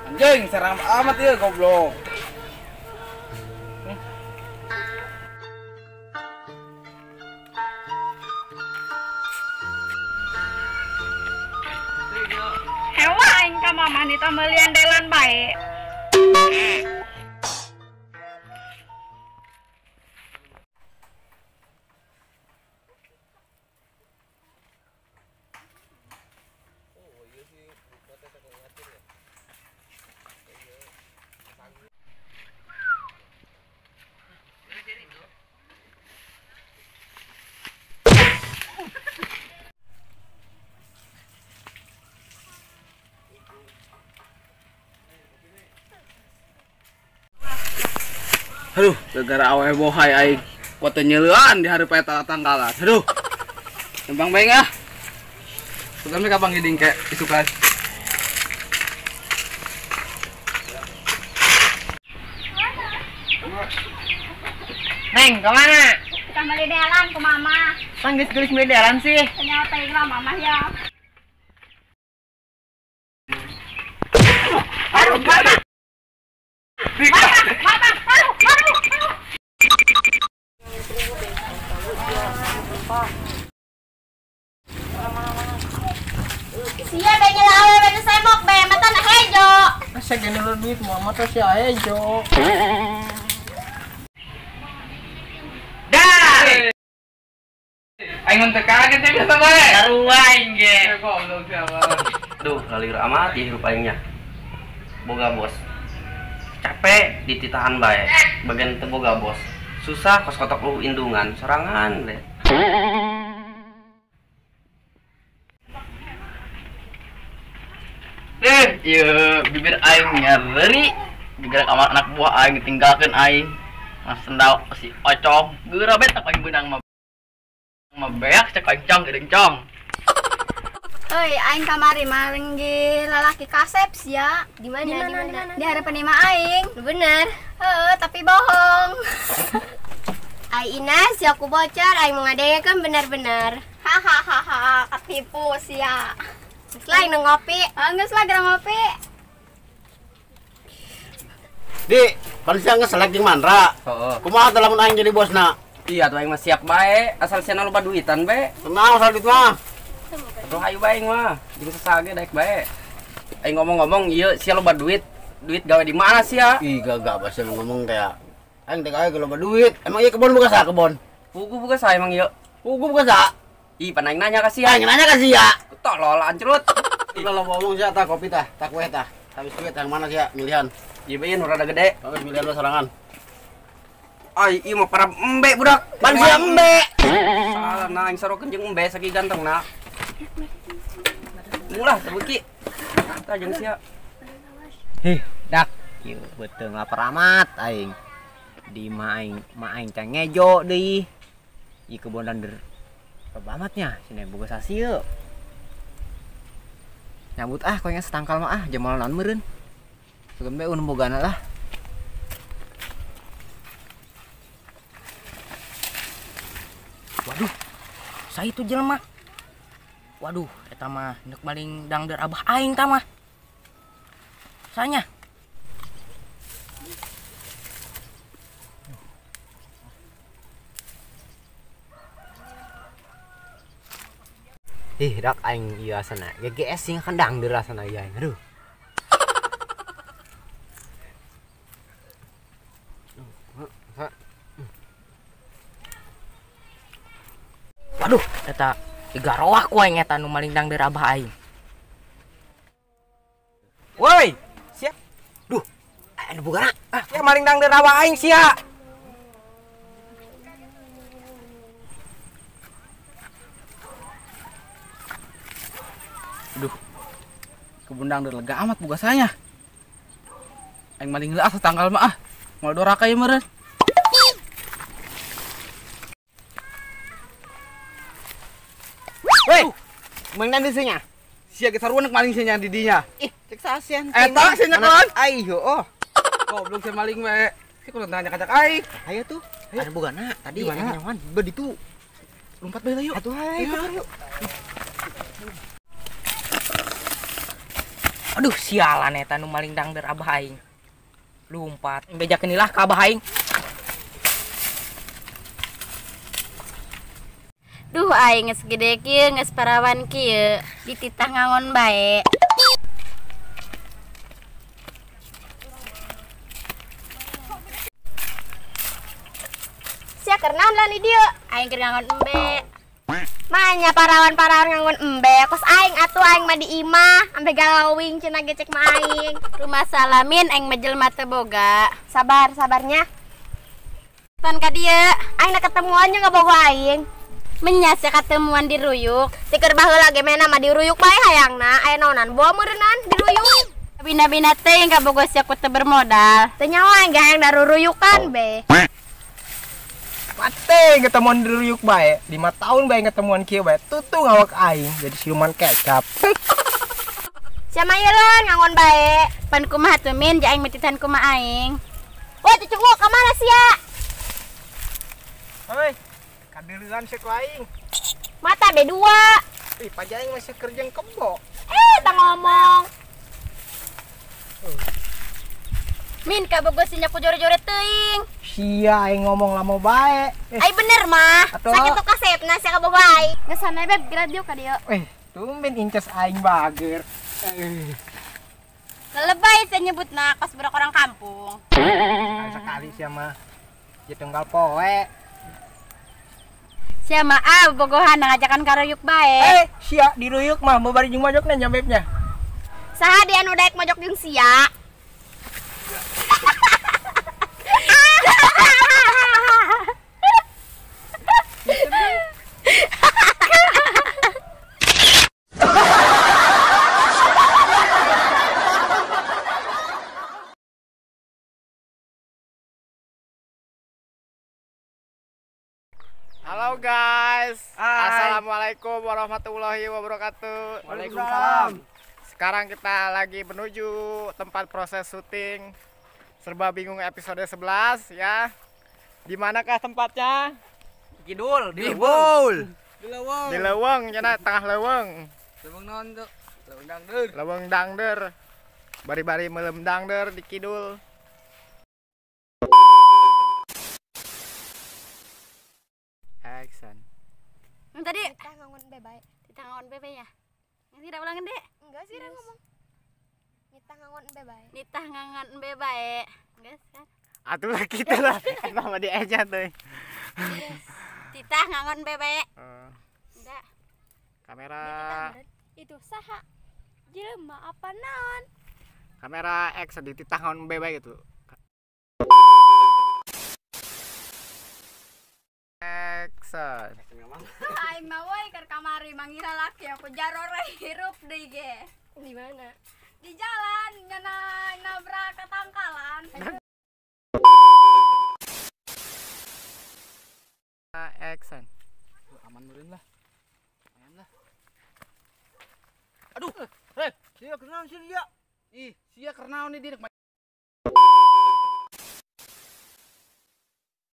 Anjing, seram amat ya goblok. Hewa aing ka mamah ditambalian delan bae. Aduh, gara-gara awe bohai aing kuat nyeuleun di hareup eta tangkalan. Aduh. Lempang bae ah. Sugan we kapan giding ke isukan. Neng, kemana? Kita beli delan ke mama. Kan geus geulis beli delan sih. Ternyata aing lah mama ya. Aduh, mama. Mama, aduh, aduh, aduh. Sia be nyelawe be semok be mata na hejo. Asa gini lu duit mama tuh sia hejo. Dah. Aing teu kaget teh biasa bae. Sarua aing ge. Goblok siapa. Duh, ngalir amat ieu hirup aingnya. Boga bos. Capek dititahan bae. Bagian teu boga bos. Susah kos kotok lu indungan sorangan le. Ieu bibir aing nyeri gerak amat anak buah aing ditinggalkeun aing. Mas sendal si Ocong geura bet aing beunang mah. Mah beak cek aing cong geuring cong. Euy, aing kamari marenggih lalaki kasep sia. Di mana? Di mana? Di harapan imah aing. Bener. Heeh, tapi bohong. Ai Ina, si aku bocor, aing mau ngadengekeun bener-bener. Hahaha, ketipu sia. Geus lah aing nu ngopi. Geus lah geura ngopi. Di, pan sia geus selek jeung Mandra. Heeh. Kumaha teh lamun aing jadi bosna? Iya tuh aing mah siap bae, asal sia loba duitan bae. Tenang asal duit mah. Atuh hayu bae aing mah, jeung sesage daek bae. Aing ngomong-ngomong ieu sia loba duit, duit gawe di mana sia? Ih, gagah bahasa ngomong teh. Aing teh gawe loba duit. Emang ieu kebon buka sa kebon? Pugu buka sa emang ieu. Pugu buka sa. Ih, pan aing nanya ka sia. Aing nanya ka sia. Tolol ancrut. Kalau ngomong sia tah kopi tah, tah kue tah. Tah biskuit yang mana sia milihan? Ieu bae nu rada gede. Bagus milihan lu sorangan. Ai, ieu mah para embe budak. Pan sia embe. Salah nah aing sarokeun jeung embe saking gantengna. Mulah teu beuki. Tah jeung sia. Hih, dak. Ieu beuteung lapar amat aing. Di imah aing, mah aing teh ngejo deui. Ieu kebon dander. Loba amatnya, sini boga sasieu. Nyambut ah, koe setangkal mah ah, jamal naon meureun. Sugan bae un bogana lah. Waduh, saya itu jelema. Waduh, eta mah neuk maling dangder abah aing ta mah. Sanya. Ih, dak aing ieu asana. GGS sing kan dangder asana ieu aing. Aduh. Waduh, eta digaroah ku aing eta nu maling dangder abah aing. Woi, sia. Duh, anu bogana. Ah, sia maling dangder abah aing sia. Aduh. Kebun dangder lega amat boga saya. Aing maling heula satangkal mah ah. Moal doraka ieu meureun. Woi, maling dangder sia. Sia ge sarua maling sia di dinya. Ih, cek sasian. Eta sia nyekeun. Ai heuh. Goblok sia maling we. Sia kudu nanya kacak aing. Ayo tuh. Ada bogana tadi Di mana? nyawan beditu. Lompat bae lah yuk. Atuh hayu. Yuk. Aduh, sialan eta nu maling dangder abah aing. Lumpat. Bejakeun lah ka abah aing. Duh aing geus gede kieu, geus parawan kieu, dititah ngangon bae. Sia keur naon lah di dieu? Aing keur ngangon embe. Manya parawan-parawan ngangon embe, kos aing atuh aing mah di imah, ampe galawing cenah gecek mah aing. Rumah salamin aing mah jelema teu boga. Sabar, sabarnya. Pan ka dieu, aing na ketemuan jeung bogo aing. Menyas ya ketemuan di ruyuk. Tikeur baheula ge mena mah diruyuk bae hayangna, aya naonan boa meureunnan diruyuk. Bina-bina teh kabogo sia ku teu bermodal. Teu nyawa aing ge hayang daruruyukan be. Mate ketemuan diruyuk bae, 5 tahun bae ketemuan kieu bae, tutung awak aing jadi siluman kecap. Sia mah ieu leun ngangon bae. Pan kumaha tuh min, ja aing mititan kumaha aing. Wah cucunguk ka mana sia? Hoi, kadeuleuan sia ku aing. Mata B2. Ih, paja aing masih kerja kebo. Tah ngomong. Min kabogo sia ku jore-jore teuing. Sia aing ngomong lama bae. Ai bener mah. Sakitu kasepna sia kabogo aing. Geus sana beb geura dieu ka dieu. Tumben inces aing bager. Lebay sia nyebutna kos budak orang kampung. Sekali sia mah. Ieu tunggal poe. Sia mah ah bogohan ngajakan ka ruyuk bae. Sia diruyuk mah bari jeung mojokna nya bebnya. Saha dia anu daek mojok jeung sia? Halo guys. Hai. Assalamualaikum warahmatullahi wabarakatuh. Waalaikumsalam. Sekarang kita lagi menuju tempat proses syuting Serba Bingung episode 11 ya. Di manakah tempatnya? Kidul, di Leweng. Di Leweng. Di Leweng, cenah tengah Leweng. Leweng naon tuh? Leweng dangder. Leweng dangder. Bari-bari melem dangder di kidul. Action. Yang tadi kita ngangon bebe. Kita ngangon bebe ya. Yang tidak ulangin deh. Enggak sih, yes. Ngomong. Nitah ngangon bebe. Nitah ngangon bebe. Enggak kan? Atuh lah kita lah. Kenapa di aja tuh? Yes. Titah ngangon bebe. Enggak. Kamera. Itu saha? Jelema apa naon? Kamera action di titah ngangon bebe gitu. Action. Aing mah we keur kamari mangira laki aku jarore hirup deui ge. Di mana? Di jalan nyana nabrak ke tangkalan. Action. Aman meureun lah. Aman lah. Aduh, heh, sia keur naon sia? Ih, sia keur naon nih direk.